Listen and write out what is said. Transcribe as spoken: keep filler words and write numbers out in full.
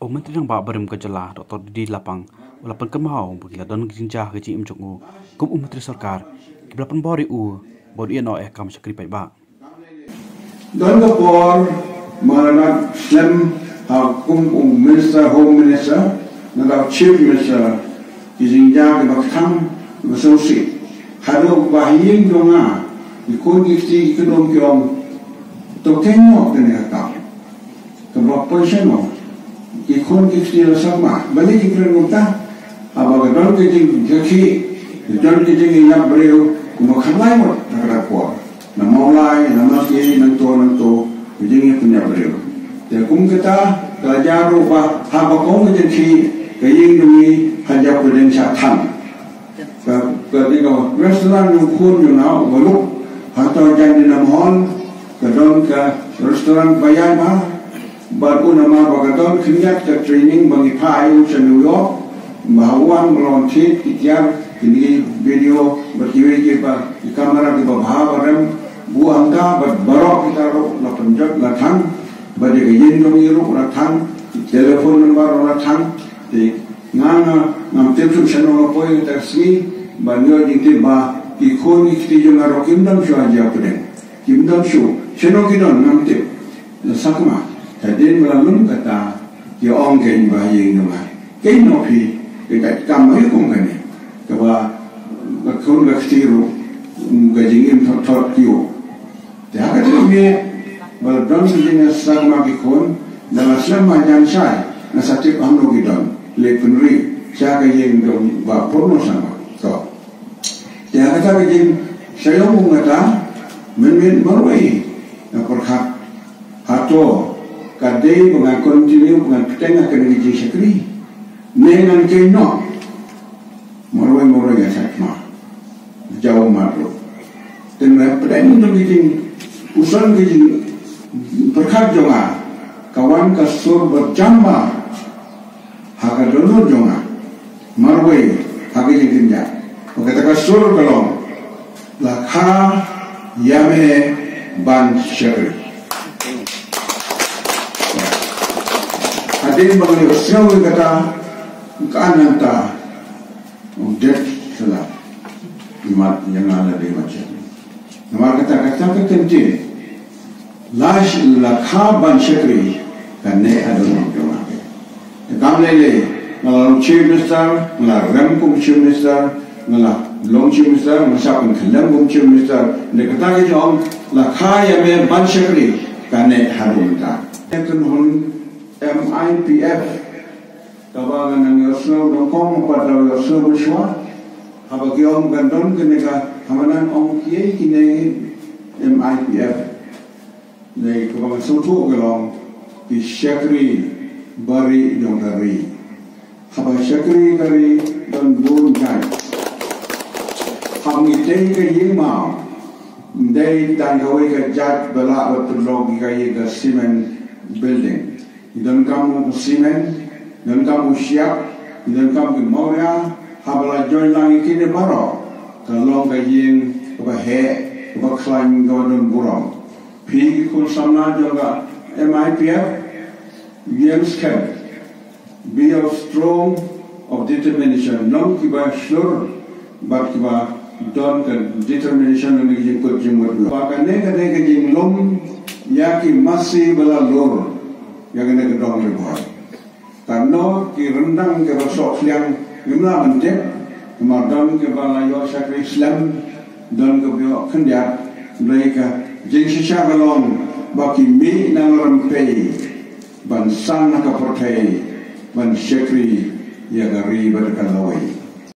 U Myntri Rangbah barim ka jylla Doctor D D Lapang u la pynkynmaw ba ki la don ka jingjia ha ka jingim jong u kum u Myntri Sorkar kiba la pynbor ïa u ba un ïeh noh ïa ka kam shakri paidbah. Don ka por ba nga la slem ha kum u Minister, Home Minister, na ka Chief Minister, ki jingjia kiba kthang kiba sngewsih. Haduh ba ha ïing jong nga ki khun ki kti ki kynum ki ong, to kynnoh kane ka kam. Kaba poi shano ki khun ki kti la Sakma, balei ki kren kumta? Haba ka don ka jingkyrkieh, ka don ka jingïap briew, kumba khamlai mut na ka por. Na Mawlai, na Mawlai, nangto nangto, ka jingïap briew. Te kum kata ka la jia ruh ba haba kong ka jingkyrkieh, ka ïing jong ngi ha Jaipur dang shah thang. Ka, ka dei ka restaurant jong u khun jong nga u Baluk, hato jan dina mahon, ka don ka restaurant ba ïaid bha, bad u namar ba ka don khyndiat ka training ba ngi phah ïa u sha New York, ba ha u wan ba la wan thied ki tiar, kine ki video, bad kiwei kiba, ki kamera kiba bha ba rem, bu hangta, bad baroh kita ruh la pynjot la thang, bad ïa ka ïing jong ngi ruh la thang, telephone number ruh la thang, te Nga, nga, ngam tip shuh shano nga poi kata ka sngi, ban ïoh jingtip ba ki khun ki kti jong nga ruh kim don shuh ha Jaipur. Kim don shuh. Shano ki don ngam tip. La Sakma. Hadien ba la lum kata, ki ong kein ba ha ïing jong nga. Kein noh phi, ka jait kam aïu kum kane. Kaba, ka khun ka kti ruh, ka jingim thot thot ki ong. Te ha kata ka miet ba la don ki jingïasakma ki khun, da la slem marjan shai, nga sa tip hangno ki don, leit pynrih sha ka ïing jong Bah Purno Sangma. To. Te ha kata ka jingshai ong u ngata, mynmiet marwei nga pyrkhat, hato ka dei ba ngan continue, ba ngan bteng ha kane ka jingshakri, ne ngan kynnoh. Marwei marwei nga shait ma. Jaw ma ruh. Te nga pdeng jong ki jingpuson ki jingpyrkhat jong nga, ka wan ka sur ba jam bha ha ka dohnud jong nga. Marwei ha ki jingkynjah. Bad kata ka sur ka long, la kha ïa me ban shakri. Hadien ba nga ïohsngew ïa kata, ka nangta u dep sala. Imat ïa nga la dei macam. Namar kata, kata ka kyntien, la sh-, la kha ban shakri, ka neh haduh nongkyndong. Te kam lei lei, nga la long Chief Minister, nga la rem kum Chief Minister, nga la long Chief Minister, nga sa pynkhyllem kum Chief Minister. Te kata ka jong, la kha ïa me ban shakri, ka neh haduh mynta. Te kynhun M I P F, kaba nga nang ïohsngew nyngkong, pat da ïohsngew mynshuwa. Haba ki ong kan don kane ka, haba nang ong kiei kine M I P F. Dei kaba nga sngewthuh ka long ki shakri bari jong ka ri. Haba shakri ka ri don bun jait. Haba ngi dei ka ïing maw, dei tang kawei ka jait ba lah ban pynlong ïa ka ïing ka cement building. Ngi donkam u cement, ngi donkam u shyiap, ngi donkam ki mawria, haba la join lang ïa kine baroh, ka long ka ïing kaba heh, kaba khlaiñ, kaba don burom. Phi ki khun samla jong ka M I P F, ïeng skhem, be of strong of determination, long kiba shlur, bad kiba don ka determination na ki jingkut jingmut. Ba kane ka dei ka jinglum ïa ki masi ba la lur ïa kane ka dong Ri Bhoi. Katno ki ryndang kiba soh khliang ngim lah ban tip, namar don kiba la ïoh shakri slem, don kiba ïoh khyndiat, dei ka jingshisha ka long ba ki mih na rympei ban san ha ka pyrthei, ban shakri ïa ka ri bad ka lawei.